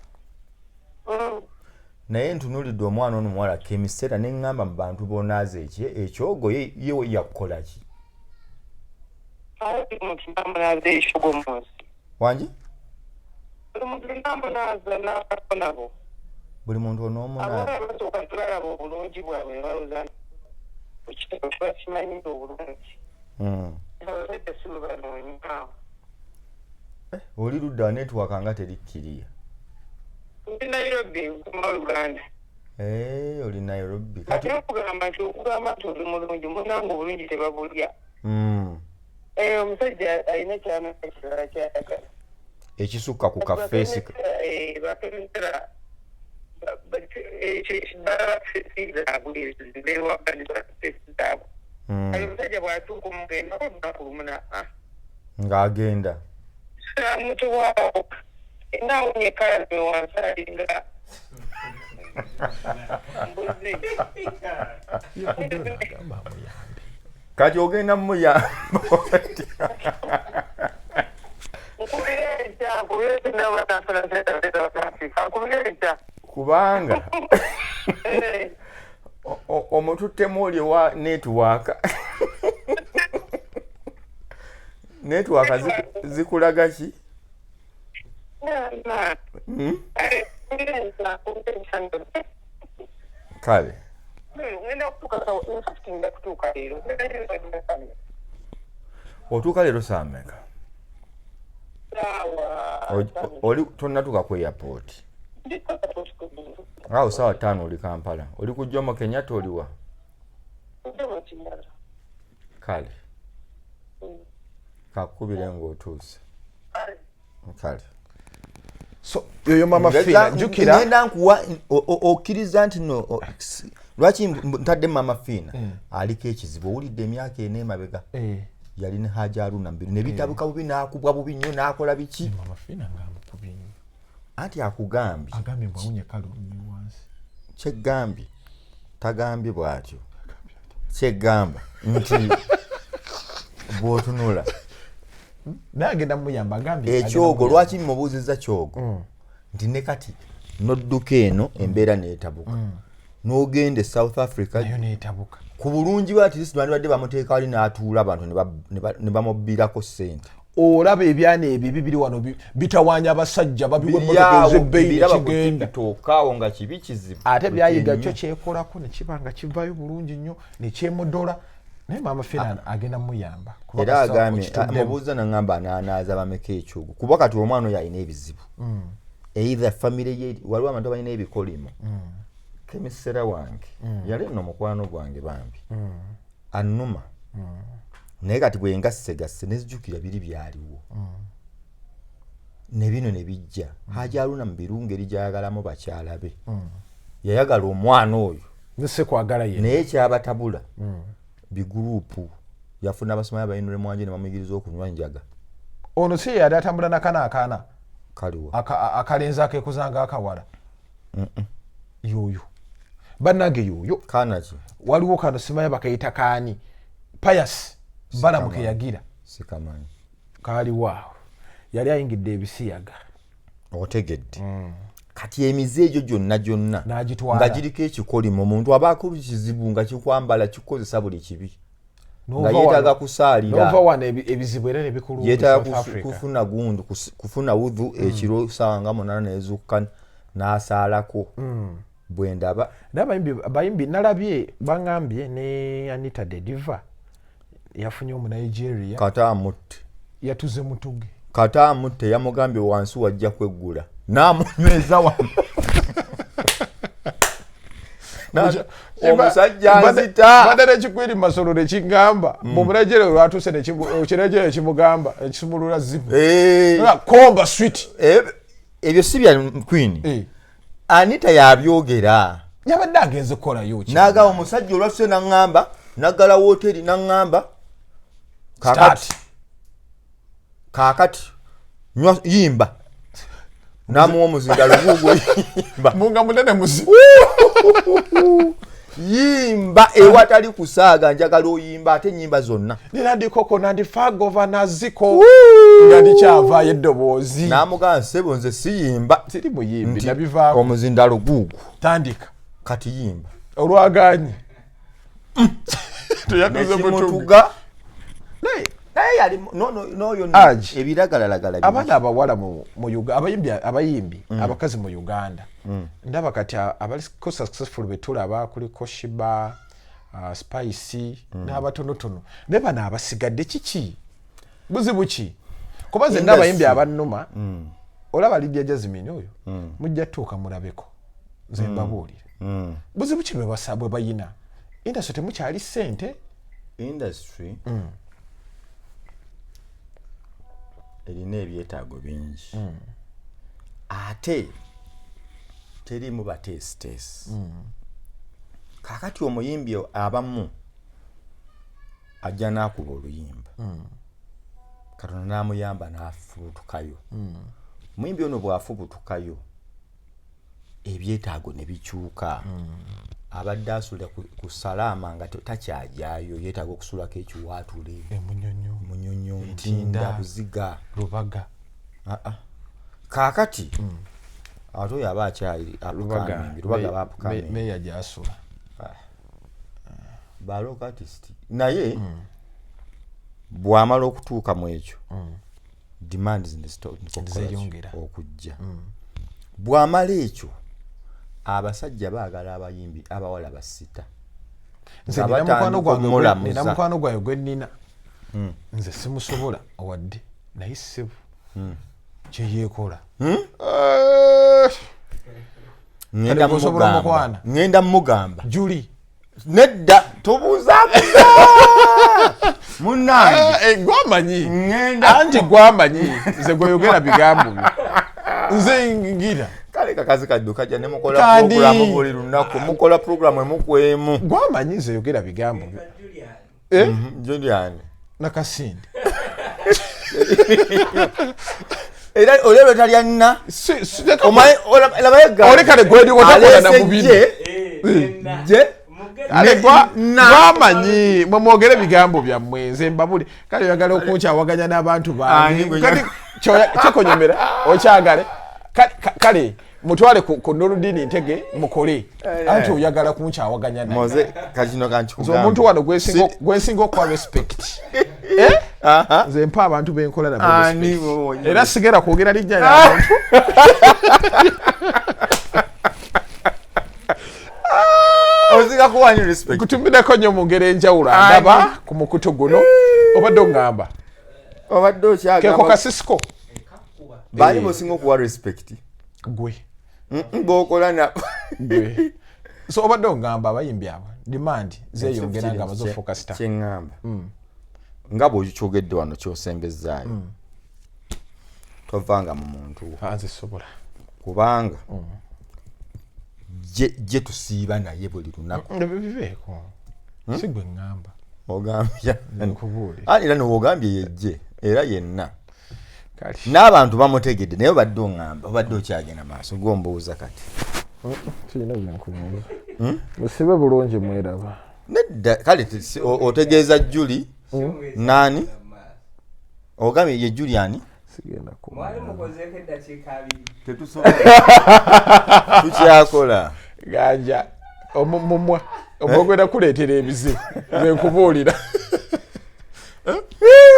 Naye ntunuulidde omwana ono omuwala Kemisera ne ŋŋamba mu bantu b'onaaza ekyogo ye yakukola ki? Buli muntu namunaaza ekyogo mu nsi. Wangi? Buli muntu namunaaza n'abato nabo. Buli muntu onoomunaaza. Abawala basooka tebalaba obulungi bwabwe ne balowooza nti ekitabo tebakimanyi obulungi. Abasajja si bwe banoonya. Oli ludda network nga teri kkiriya. Ndi Nairobi, nkoma Uganda. Oli Nairobi. Kati Ate okugamba nti oli mulungi, munnange obulungi tebabulya. Omusajja alina ky'anoonya ekirala ky'ayagala. Ekisukka ku kafeesi. Bakemisera zaabwe, feesi zaabwe. Kale omusajja bw'atuuka omugendako olunaku lumu naa Ng'agenda. Mutuwaawo era awunya ekkalame wansi, alinga mbuzi. Agamba amuyambe. Kati ogenda mumuyamba otya? Nkubira enkya, nkubira enkya, ndaba nafuna sente za South Africa. Nkubira enkya. Kubanga omututtemu oli owa network. Network zikulaga ki? Na, nkubira enkya, nkubira enkya nno. Kale. Ngenda kutuuka sawa, in fact ngenda kutuuka leero. Otuuka leero saameka? Saawa Oli tonnatuuka ku airport? Ndi airport ku Awo saawa 5 oli Kampala, oli ku Jomo Kenyatta, oliwa? Jomo Kenyatta. Kale, kakubire ng'otuuse. Kale. So yoyo Mama Fina, jjukira. Ngenda nkuwa okkiriza nti no lwaki ntadde Mama Fiina aliko ekizibu? Owulidde emyaka 4 emabega yali ne Haji Aruna Mubiru ne bitabuka bubi, n'akubwa bubi nnyo, n'akola biki. Mama Fina nga amukubye nnyo. Anti akugambye. Agambye mbu awunya kalumye wansi. Kyegambye tagambye bw'atyo, kyegamba nti bw'otunula Naye agenda muyamba, agambye agenda ekyogo. muyamba. Lwaki mubuuziza kyogo? Nti ne kati nodduka eno embeera neetabuka, n'ogenda e South Africa Nayo neetabuka. Ku bulungi bwa at least bandibadde bamuteeka wali n'atuula, abantu ne bamubbirako ssente. Olaba ebyana ebibi biri wano bitawaanya abasajja, babiwa emmotoka ez'ebbeeyi Biraba ku nekigenda. TikTok awo nga kibi kizibu. Ate byayiga kyo kyekolako nekiba nga kivaayo bulungi nnyo nekyemodola, naye Maama Fina agenda muyamba kuba Era kasita agambye okituddemu. Mubuuza naŋŋamba anaanaaza bameka ekyogo, kuba kati omwana oyo alina ebizibu, either family ye, waliwo abantu abalina ebikolimo. Kemisera wange yali nno mukwano gwange, bambi annuma, naye kati bwe ngasse nezijukira biri byaliwo ne bino ne bijja. Haji Aluna Mubiru ngeri gyayagalamu bakyala be, yayagala omwana oyo. Nse kwagala ye. Naye kyabatabula bigurupu, yafuna abasomali abayinule mwanje ne bamuyigiriza okunywa njaga. Ono si ye yali atambula nakana akaana? Kaliwa? Akalenzi akekuza nga akawala, yoyo bannange, yoyo. Kaana ki? Waliwo kano, simanya bakayita kaani, Pius Balamu keyagira. Sikamanyi. Kaaliwo awo, yali ayingidde ebisiyaga. Otegedde? Kati emize egyo gyonna gyonna N'agitwala. nga giriko ekikolimo, omuntu abaako kizibu nga kikwambala, kikozesa buli kibi, nga N'ova yeetaaga kusaalira. N'ova wano ebizibu era nebikulumba e Yeetaaga South Africa. kufuna gundi, kufuna wudhu ekiro saawa nga 8 nezuukuka n'asaalako, bwe ndaba. Naye abayimbi nalabye baŋambye ne Anita de Diva yafunye Omunigeria. Kata amutte. Yatuze mutuge. Kata amutte, yamugambye wansi wajja kweggula n'amunyweza wano. Omusajja nzita. Badde nekikwiri masolo nekiŋŋamba mu Munigeria olwatuuse, ekinigeria ekimugamba ekisumulula zipu. Komba swit. Ebyo si bya Queen. Anita yabyogera. Yabadde agenze kukolayo ki? N'agamba omusajja olwatuse naŋŋamba naggala wooteri, naŋŋamba kaakati Start. Kaakati nywa, yimba, n'amuwa omuzindalo guugwo, yimba. Munga munene muzibu. Yimba ewatali kusaaga, njagala oyimba ate enyimba zonna. Nina ndikoko nandifagova naziko nga ndikyavaayo eddoboozi. N'amugamba, ssebo nze siyimba. Siri muyimbi. Nti Nabivaako. Omuzindalo guugwo. Tandika. Kati yimba. Olwaganye teyatuze mutuga. Nekimutuga. Naye Naye yali n'oyo nno, Aji. ebiragalalagala bingi. Abaana abawala mu abayimbi abakazi mu Uganda, ndaba kati abaliko successful betulaba kuliko Shiba, Spice n'abatonotono, naye bano abasigadde kiki? Buzibu ki? Kuba nze n'abayimbi abannuma, olaba Lydia Jasmine oyo, mujja tuuka mulabeko, nze mbabuulira. Buzibu ki bwe bayina? Industry temukyali ssente. Industry erina ebyetaago bingi, ate teriimu bateesiteesi. Kaakati omuyimbi abamu Ajja n'akuba oluyimba, Katonda n'amuyamba n'afubutukayo. Omuyimbi ono bw'afubutukayo, ebyetaago ne bikyuka. Abadde asula ku Salaama nga takyajaayo, yeetaaga okusulako ekiwaatule, Emunyonyo, Munyonyo, Ntinda, Buziga, Lubaga. Ah, ah. Kaakati ate oyo aba akyali upcoming, Lubaga aba upcoming. Meya gyasula. Ba local artist, naye bw'amala okutuuka mu ekyo, demands ne Zeeyongera. okujja. Bw'amala ekyo, abasajja baagala abayimbi abawala basita. Nze Nga nina mukwano batandika gwange omulamuza. nina mukwano gwange gwe nnina, nze simusobola wadde, naye ssebo kyeyeekola. Eh, Ngenda Kale gwe osobola mugamba. omukwana? Ngenda mugamba. Juli. Nedda, tobuuzabuuza munnange. Eh, eh, gwamanyi. Ngenda Anti gwamanyi, nze gweyogera bigambo byo, nze ngira. Kale kakazi kaddu kajja ne mukola Kandi. puroguramu buli lunaku, mukola puroguramu emu ku emu. Gwamanyi, nze yogera bigambo byo. Julian. Eh? Julian. Nakasindi. Era oli lwe talya nna. Omanyi labayo eggaali. Oli kale gwedi otakola na Aleese mubiri. gye gye Ale na gwamanyi, mwe mwogere bigambo byammwe, nze mbabuli. Kale oyagala okunkyawaganya n'abantu Ani bange. gwe Kati kyekonyomera okyagale. Kale mutwale ku Noludini Ntege mukole, anti oyagala kunkyawaganya naye. Moze kakino Nze kankikugambe. omuntu wano gwensinga okuwa respect. Eh? Aha. Nze mpa abantu benkola nabo Ani respect. wowe? Era sigera kwogera linnya lya muntu. Ozinga kuwa ni respect. Nkutumirako nnyo mu ngeri enjawulo andaba ku mukutu guno. Obadde oŋŋamba Obadde keko okyagamba kasisiko. Baani bosinga okuwa respect? Gwe. B'okola na Gwe. So obadde oŋŋamba abayimbi abo demand zeeyongera nga baze ofuuka star. Kyeŋŋamba nga bw'okyogedde wano, kyosembezaayo, tovanga mu muntu wo. Ah, nze sobola. Kubanga gye tusiiba naye buli lunaku. Ebyo biveeko, si gwe ŋŋamba. Ogambye Nkubuulira. ani? Era newogambye yejje era yenna. Kale. N'abantu bamutegedde, naye obadde oŋŋamba, obadde okyagenda maaso gombuuza kati. Kirina byenkubuuza. Musibe bulungi, mweraba. Nedda, kale otegeeza Juli naani? Ogambye ye Julian. Sigenda ku Mwali mukozeeko eddakiika 20. Tetusobola, tukyakola. Ganja omumumwa omwogera kuleetera ebizibu, nze nkubuulira.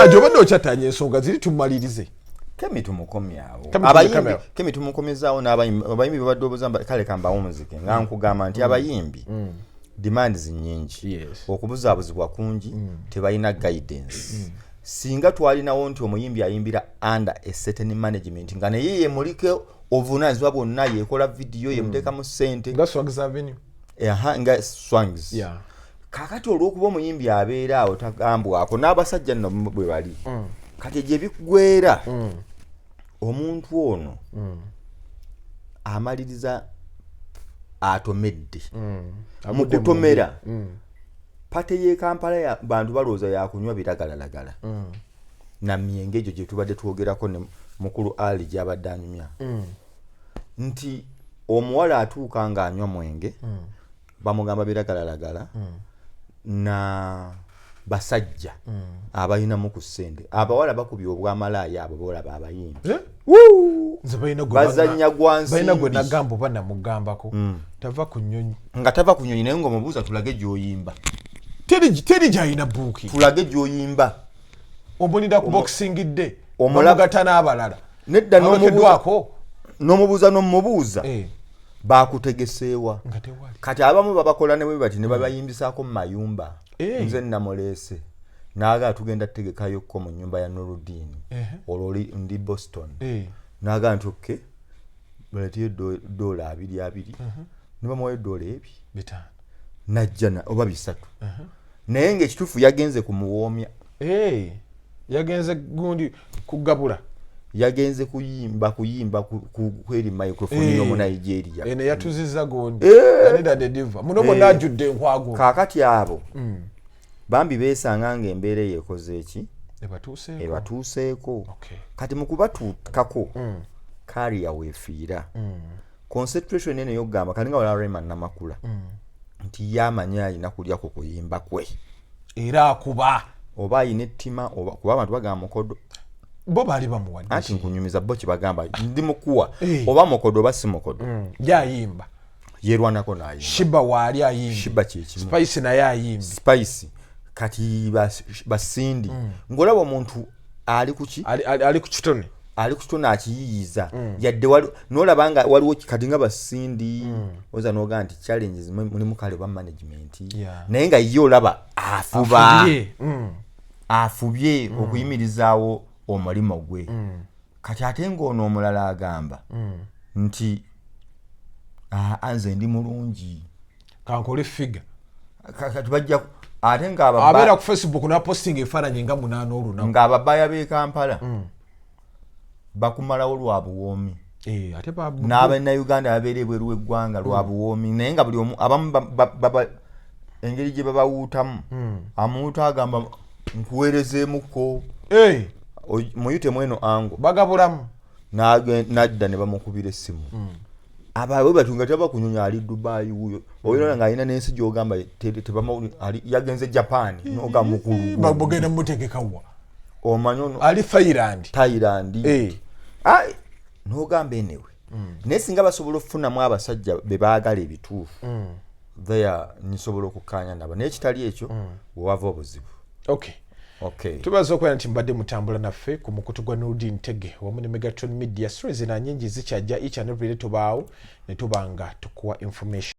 Ajo obadde okyatanya ensonga ziri, tumalirize. Kemi tumukomyawo. Kemi Abayimbi tumukomyawo. Kemi tumukomezaawo n'abayimbi, abayimbi babadde obuza kale kambawo omuziki nga nkugamba nti abayimbi demands nyingi, okubuzaabuzibwa kungi, tebalina guidance. Singa twalinawo nti omuyimbi ayimbira under a certain management, nga naye yemuliko obuvunanyizibwa bwonna, yekola vidiyo, yemuteekamu ssente. Nga Swags Avenue. Aha, nga Swangs. Kakati olw'okuba omuyimbi abeera awo tagambwako n'abasajja nno bwe bali, kati gye biggweera, omuntu ono amaliriza atomedde mu kutomera. Party y'e Kampala bantu balowooza yakunywa biragalalagala namyenge egyo gye tubadde twogerako ne mukulu Ali gyabadde anyumya nti omuwala atuuka ng'anywa mwenge, bamugamba biragalalagala na basajja abalinamu ku ssente. Abawala bakubye obwamalaaya, abo bolaba abayimbi. Eh? Nze balina gwe Bazannya gwa balina gwe nsimbi. nagamba oba namugambako tava ku nnyonyi. Nga tava ku nyonyi, naye ngaomubuuza, tulage gy'oyimba. Teri gyalina buuki. Tulage gy'oyimba. Omulinda ku boxing day, bamugata n'abalala. Nedda, Alokeddwako. n'omubuuza n'omubuuza, Eh, bakutegeseewa? Nga tewali. Kati abamu babakola ne bwe bati ne babayimbisaako mu mayumba. Eh. Nze namuleese naagaa tugenda tutegekayokko mu nyumba ya Norudini. Olwo oli ndi Boston. Naagaa nti okay, baleeteyo dola abiri abiri, ne bamuwayo dola ebi 5. Najja oba 3, naye ngaekituufu yagenze kumuwoomya. Eh, yagenze gundi kugabula. Yagenze kuyimba kuyimba kweri microphone y'omunigeria. Eno yatuziza gundi Eh. Anita de Diva muno mwonna ajjudde enkwago. Kaakati abo Bambi beesanga nga embeera eyo ekoze eki? Ebatuuseeko. Ebatuuseeko. Okay. Kati mu kubatuukako, career weefiira, concentration eno eyokugamba kali nga wala Rema Namakula nti ye amanyi alina kulya ku kuyimba kwe. Era akuba. Oba alina ettima oba kuba abantu bagamba mukodo. Bo baali bamuwadde. Anti nkunyumiza bo kyebagamba, ndi mukuwa. Eh. Oba mukodo oba si mukodo, Gyayimba. Yerwanako n'ayimba. Shiba waali ayimbi. Shiba kyekimu. Spice naye ayimbi. Spice kati basindi ng'olaba omuntu ali kuki? Ali ku kitone. Ali kutona akiyiyiza. Yadde nolaba nga waliwo kati nga basindi, oza nogaa nti challenges mulimu kale oba management, naye nga ye olaba afuba. Afubye. Afubye okuyimirizaawo omulimu gwe. Kati ate ng'ono omulala agamba nti, "Aa, nze ndi mulungi." Kankole figure. Kati bajja ate nga abeera ku Facebook napostinga ebifaananyi nga 8 olunaku. Ng'ababaya b'e Kampala bakumalawo lwa buwoomi. Eh, ate N'abannayuganda babeera ebweru w'eggwanga lwa buwoomi, naye nga buli omu abamu engeri gye babawuutamu, amuwuuta agamba nkuweerezeemukko. Eh, muyite mweno ango. Bagabulamu. Nadda ne bamukubira essimu. Abawe bati nga tebakunyonya, ali Dubai wuyo oyona ng'alina n'ensi gy'ogamba yagenze Japan noga mukulu. Bugenda mutegekawa? Omanyi ono Ali Thailand. Thailand. Eh. Ai, n'ogamba enewe, naye singa basobola okufunamu abasajja be baagala ebituufu there, nsobola okukkaanya nabo, naye kitali ekyo wewava obuzibu. Okay. Okay. Tubaza okubeera nti mbadde mutambula naffe ku mukutu gwa Nurdin Tege wamu ne Megatron Media. Stories zina nyingi zikyajja each and every day, tubaawo ne tuba nga tukuwa information.